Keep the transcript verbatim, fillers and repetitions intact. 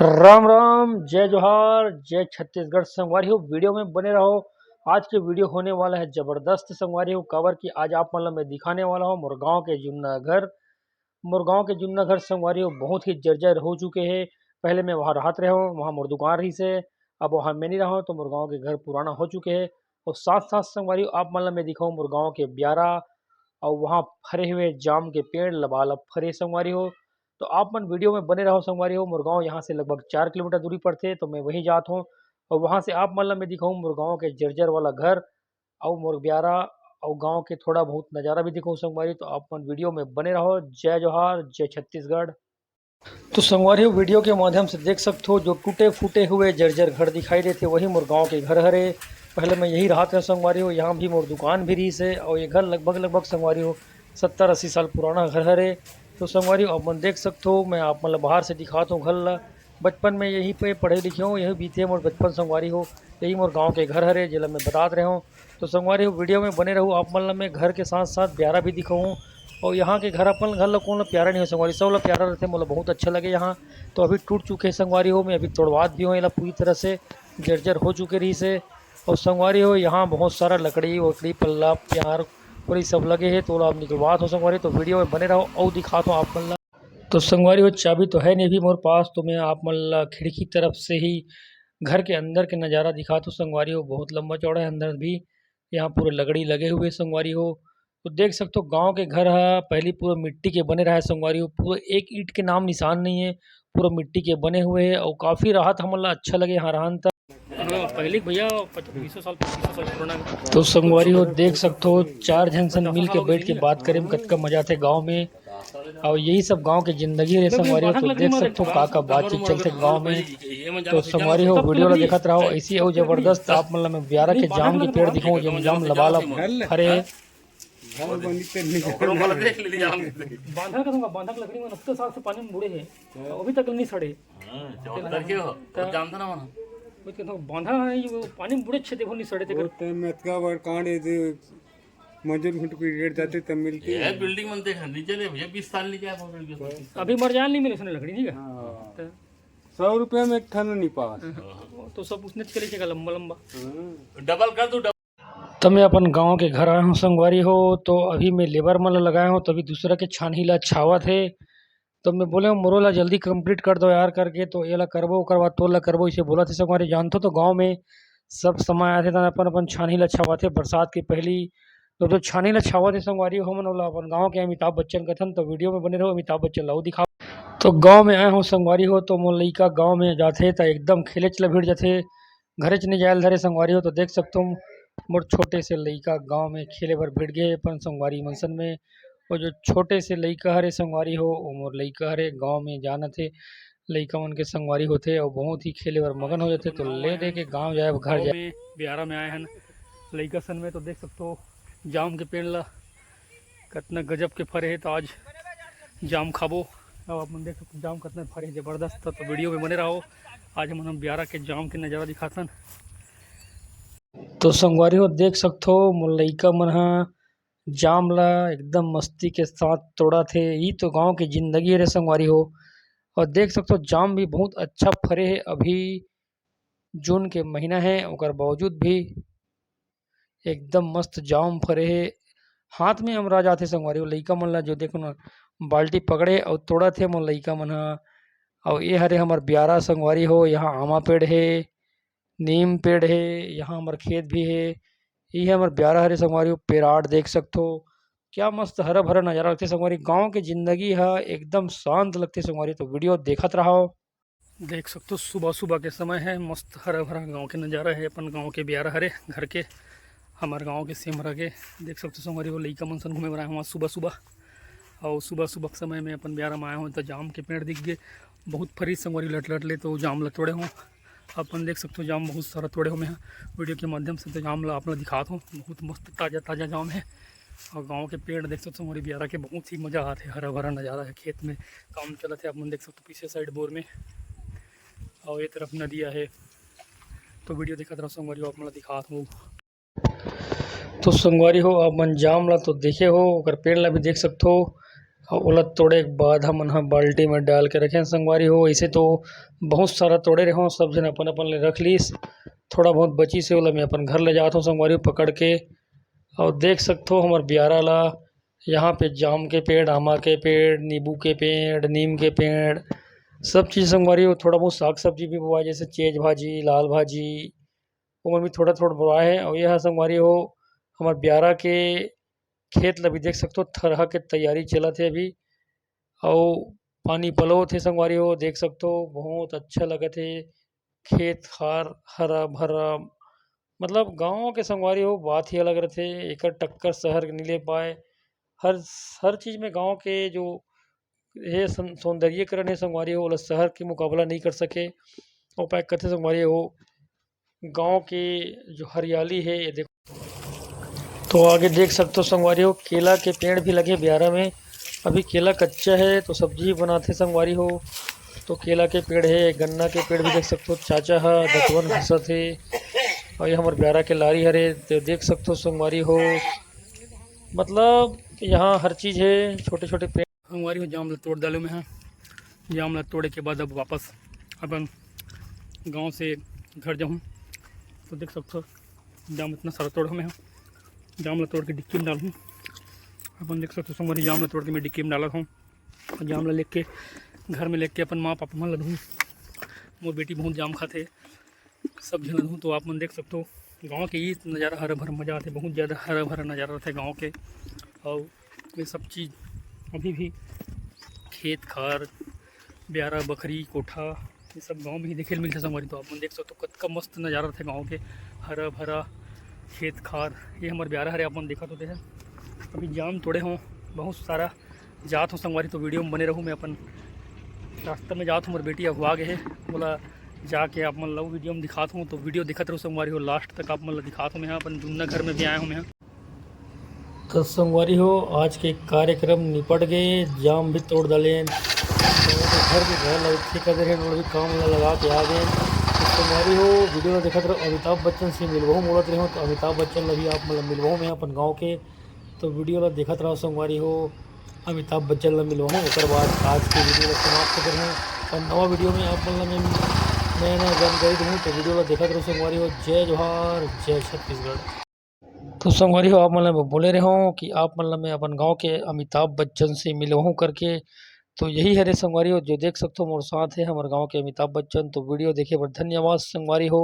राम राम, जय जोहार, जय छत्तीसगढ़। संगवारी हो, वीडियो में बने रहो। आज के वीडियो होने वाला है जबरदस्त संगवारी हो, काबर कि आज आप मन ला मैं दिखाने वाला हूँ मोर गाँव के जुन्ना घर। मोर गाँव के जुन्ना घर संगवारी हो बहुत ही जर्जर हो चुके हे। पहले मैं वहाँ रहत रहे हूँ, वहाँ मोर दुकान रहिस हे। अब वहाँ मैं नहीं रहा हूँ, तो मोर गाँव के घर पुराना हो चुके हे। और साथ साथ संगवारी हो, आप मन ला मैं दिखाऊँ मोर गाँव के ब्यारा और वहाँ फरे हुए जाम के पेड़ लबालब फरे संगवारी हो। तो आप मन वीडियो में बने रहो संगवारी हो। मोर गाँव यहाँ से लगभग चार किलोमीटर दूरी पड़थे, तो मैं वहीं जात हूँ और वहाँ से आप मन ला मैं दिखाऊँ मोर गाँव के जर्जर वाला घर और मोर ब्यारा और गाँव के थोड़ा बहुत नज़ारा भी दिखाऊँ संगवारी। तो आप मन वीडियो में बने रहो। जय जोहार, जय छत्तीसगढ़। तो संगवारी हो, वीडियो के माध्यम से देख सकत हो, जो टूटे फूटे हुए जर्जर घर दिखाई देथे, वही मोर गाँव के घर हरे। पहले मैं यही रहत रहे संगवारी हो, यहाँ भी मोर दुकान भी रहिस हे और ये घर लगभग लगभग संगवारी हो सत्तर अस्सी साल पुराना घर हरे। तो संगवारी हो, आप मन देख सकत हो, मैं आप मन ला बाहर से दिखात हूँ घर ला। बचपन में यहीं पे पढ़े लिखे हूँ, यही बीते मोर बचपन संगवारी हो। यही मोर गाँव के घर हरे, जेला मैं बतात रहे हूँ। तो संगवारी हो, वीडियो में बने रहू, आप मन ला मैं घर के साथ साथ ब्यारा भी दिखाऊँ और यहाँ के घर, अपन घर ला कौन ला प्यारा नहीं हो संगवारी, सब ला प्यारा रहथे। मोला बहुत अच्छा लगे यहाँ। तो अभी टूट चुके हे संगवारी हो, मैं अभी तोड़वात भी हूँ एला पूरी तरह से, जर्जर हो चुके रहिस हे। और संगवारी हो, यहाँ बहुत सारा लकड़ी वकड़ी, पल्ला प्यार और ये सब लगे हे, तो ओला अब निकलवात हूँ संगवारी। तो वीडियो में बने रहो और दिखात हूँ आप मन ला। तो संगवारी हो, चाबी तो है नहीं अभी मोर पास, तो मैं आप मन ला खिड़की तरफ से ही घर के अंदर के नज़ारा दिखात हूँ संगवारी हो। बहुत लंबा चौड़ा है अंदर भी, यहाँ पूरे लकड़ी लगे हुए संगवारी हो। तो देख सकते हो, गांव के घर ह पहली पूरा मिट्टी के बने रहा है संगवारी हो, पूरा एक ईंट के नाम निशान नहीं है, पूरा मिट्टी के बने हुए है और काफ़ी राहत हमन ला अच्छा लगे यहाँ रहन त। हाँ, पहले के भैया पच-, बीसों साल, पच्चीसों साल पुराना। तो संगवारी हो, देख सकते हो, चार झन सन मिल के बैठ के बात करे में कतका मजा आथे गांव में। और यही सब गांव के जिंदगी रे संगवारी हो। तो देख सकते हो, का का बातचीत चलथे गांव में। तो संगवारी हो, वीडियो ला देखत रहो, ऐसी अउ जबरदस्त आप मन ला मैं ब्यारा के जाम के पेड़ दिखाऊं, जेम जाम लबालब फरे हे। घर बनी ते नहीं ओकरो वाला देख ले, जाम के। बांधा का तुमका, बांधा के लकड़ी में नब्बे साल से पानी में बूड़े हे, अभी तक नहीं सड़े। हाँ, चौहत्तर के हो, तो जानता ना मना। वो तो बांधा है, ये वो पानी में बूड़े छे, देखो नहीं सड़े ते वो कर। टाइम में अतका बार कांड है, जो मंजूर घुट की रेट जाते तब मिलती ये है। बिल्डिंग बनते हैं, नीचे ले भैया, बीस साल नीचे है, पकड़ के। अभी मर जान नहीं मिले उसने लकड़ी, ठीक है? हाँ। तो सौ रुपये में एक ठन नहीं पास। वो तो सब उसने चले जाएगा लंबा लंबा। हाँ। डबल कर दो, डबल। तो मैं अपन गांव के घर आया हूँ संगवारी हो, तो अभी मैं लेबर मन ला लगाया हूँ, तो अभी दूसरा के छानही ला छावत हे। तो मैं बोले हूँ, मोरो ला जल्दी कंप्लीट कर दो यार करके, तो ये ला करबो, ओकर बाद तोर ला करबो, इसे बोला थे संगवारी। जानथो तो गांव में सब समय आथे, त अपन अपन छानही ला छावाथे बरसात के पहली। तो जो छानही ला छावाथे संगवारी हो, हमन ओला अपन गांव के अमिताभ बच्चन कथन, तो वीडियो में बने रहो, अमिताभ बच्चन ला दिखाओ। तो गांव में आए हो संगवारी हो, तो मोर लइका गांव में जाथे, त एकदम खेलेच ला भिड़ जाथे, घरेच नहीं जायल धरे संगवारी हो। तो देख सकते हो, मोर छोटे से लइका गांव में खेले बर भिड़ गए अपन संगवारी मन सन में। वो जो छोटे से लइका हरे संगवारी हो, वो मोर लइका हरे, गांव में जानत हे, लइका मन के संगवारी होथे और बहुत ही खेले बर मगन हो जाथे, तो ले दे के गांव जाए, घर गांव जाए। में बियारा में आए हन, लइका सन में, तो देख सकते हो जाम के पेड़ ला, कतना गजब के फरे हे। तो आज जाम खाबो। अब आप मन देख सकते हो जाम कतना फरे हे, जबरदस्त। तो, तो वीडियो में बने रहो, आज हमन हम बियारा के जाम के नज़ारा दिखाथन। तो संगवारी हो, देख सकते हो, मोर लइका मन ह जाम ला एकदम मस्ती के साथ तोड़त हे। ई तो गांव के जिंदगी हरे संगवारी हो। और देख सकते हो, जाम भी बहुत अच्छा फरे हे। अभी जून के महीना हे, ओकर बावजूद भी एकदम मस्त जाम फरे हे। हाथ में अमरा जाथे संगवारी हो। लइका मन ला जो देखो ना, बाल्टी पकड़े अउ तोड़त हे मोर लइका मन ह। अउ ए हरे हमर बियारा संगवारी हो, यहाँ आमा पेड़ हे, नीम पेड़ हे, यहाँ हमर खेत भी हे। ये हमर बियारा हरे संगवारी हो, पेराट देख सकथो, क्या मस्त हरा भरा नजारा लगथे संगवारी। गांव के जिंदगी ह एकदम शांत लगथे संगवारी, तो वीडियो देखत रहो। देख सकथो, सुबह सुबह के समय हे, मस्त हरा भरा गांव के नजारा हे, अपन गांव के बियारा हरे घर के, हमर गांव के सेमरा के। देख सकथो संगवारी हो, लइका मन सन घूमे बर आए हवं सुबह सुबह, अउ सुबह सुबह के समय में अपन बियारा में आए हवं त जाम के पेड़ दिख गे, बहुत फरिस संगवारी लट लट ले, तो जाम ल तोड़े हवं। अपन देख सकथो, जाम बहुत सारा तोड़े हवं मैं ह वीडियो के माध्यम से, तो जाम ल आप ल दिखात हवं, बहुत मस्त ताजा ताजा जाम हे। अउ गांव के पेड़ देख सकथो, संगवारी बियारा के बहुत ही मजा आथे, हरा भरा नजारा हे, खेत में काम चलत हे, आप मन देख सकथो पीछे साइड बोर में, अउ ये तरफ नदिया हे। तो वीडियो देखत रहो संगवारी, आप मन ल दिखात हवं। तो संगवारी हो, आप मन जाम ला तो देखे हो, ओकर पेड़ ला भी देख सकथो। अउ ओला तोड़े के बाद हमन ह बाल्टी में डाल के रखे हन संगवारी हो। ऐसे तो बहुत सारा तोड़े रहे हो, सब झन अपन अपन ले रख लीस। थोड़ा बहुत बची से ओला मैं अपन घर ले जात हूँ संगवारी हो, पकड़ के। और देख सकथो हमर बियारा ला, यहाँ पे जाम के पेड़, आमा के पेड़, नींबू के पेड़, नीम के पेड़, सब चीज़ संगवारी हो। थोड़ा बहुत साग सब्जी भी बोआए, जैसे चेज भाजी, लाल भाजी, ओमन भी थोड़ा थोड़ा बोआए है। और यह संगवारी हो, हमर बियारा के खेत ला भी देख सकथो, थरहा के तैयारी चलत हे अभी। अउ पानी पलोत हे संगवारी हो, देख सकथो, बहुत अच्छा लगत हे। खेत खार हरा भरा, मतलब गाँव के संगवारी हो, बात ही अलग रथे। एकर टक्कर शहर के नइ ले पाए। हर, हर चीज में गाँव के जो हे सौं-, सौंदर्यीकरण हे संगवारी हो, ओला शहर के मुकाबला नइ कर सके। ओ पाए कथे संगवारी हो, गाँव के जो हरियाली हे, ये देखो। तो आगे देख सकथो संगवारी हो, केला के पेड़ भी लगे बियारा में। अभी केला कच्चा हे तो सब्जी बनाथे संगवारी हो। तो केला के पेड़ हे, गन्ना के पेड़ भी देख सकथो। चाचा ह दतवन घसत हे। और ये हमर बियारा के लारी हरे, तो देख सकथो संगवारी हो, मतलब यहाँ हर चीज हे, छोटे छोटे पेड़। संगवारी हो, जाम ला तोड़ डाले में है। जाम ला तोड़े के बाद अब वापस अपन गांव से घर जाहूँ। तो देख सकथो, जाम इतना सारा तोड़ हमें है। जाम ला तोड़ के डिक्की में डालहूँ। अपन देख सकथो संगवारी, जाम ला तोड़ के मैं डिक्की में डालत हूँ। जाम ला लेके घर में लेके अपन माँ पापा मन ला दूँ। मोर बेटी बहुत जाम खाथे, सब झन ला दूँ। तो आप मन देख सकथो, गाँव के ये नज़ारा, हरा भरा मजा आथे, बहुत ज़्यादा हरा भरा नज़ारा रहथे गाँव के। और ये सब चीज़ अभी भी खेत खार, ब्यारा, बखरी, कोठा, ये सब गाँव में ही देखे ल मिलथे संगवारी। तो आप मन देख सकथो, कतका मस्त नज़ारा रहथे गाँव के, हरा भरा खेत खार। ये हमर ब्यारा हरे, आप मन देखत होते हैं। अभी जाम तोड़े हों बहुत सारा, जात हों संगवारी, तो वीडियो में बने रहू। मैं अपन रास्ता में जात हों, मोर बेटी अगुआ गे हे, ओला जाके आप मन ला वीडियो में दिखात हों। तो वीडियो देखत रहू संगवारी हो, लास्ट तक आप मन ला दिखात हों। मैं अपन जुन्ना घर में भी आए हों मैं। तो संगवारी हो, आज के कार्यक्रम निपट गए, जाम भी तोड़ डालेन। तो घर के घर लग ठीक कर दे रहे, ओला भी काम ला लगा के आ गए। तो संगवारी हो, वीडियो ला देखत रहो, अमिताभ बच्चन से मिलवाहूँ बोलत रहे हो, तो अमिताभ बच्चन ला भी आप मतलब मिलवाहूँ मैं अपन गाँव के। तो वीडियो ला देखत रहो संगवारी हो, अमिताभ बच्चन ला मिलवाहूँ, ओकर बाद आज के वीडियो ला समाप्त करहूँ। और नवा वीडियो में आप मन ला मैं नया नया जानकारी दूँ, तो वीडियो ला देखत रहो संगवारी हो। जय जोहार, जय छत्तीसगढ़। तो संगवारी हो, आप मन ला मैं बोले रहे हूँ कि आप मन ला मैं अपन गाँव के अमिताभ बच्चन से मिलवाहूँ करके। तो यही हरे संगवारी हो, जो देख सकथो मोर साथ है हमर गाँव के अमिताभ बच्चन। तो वीडियो देखे बर धन्यवाद संगवारी हो।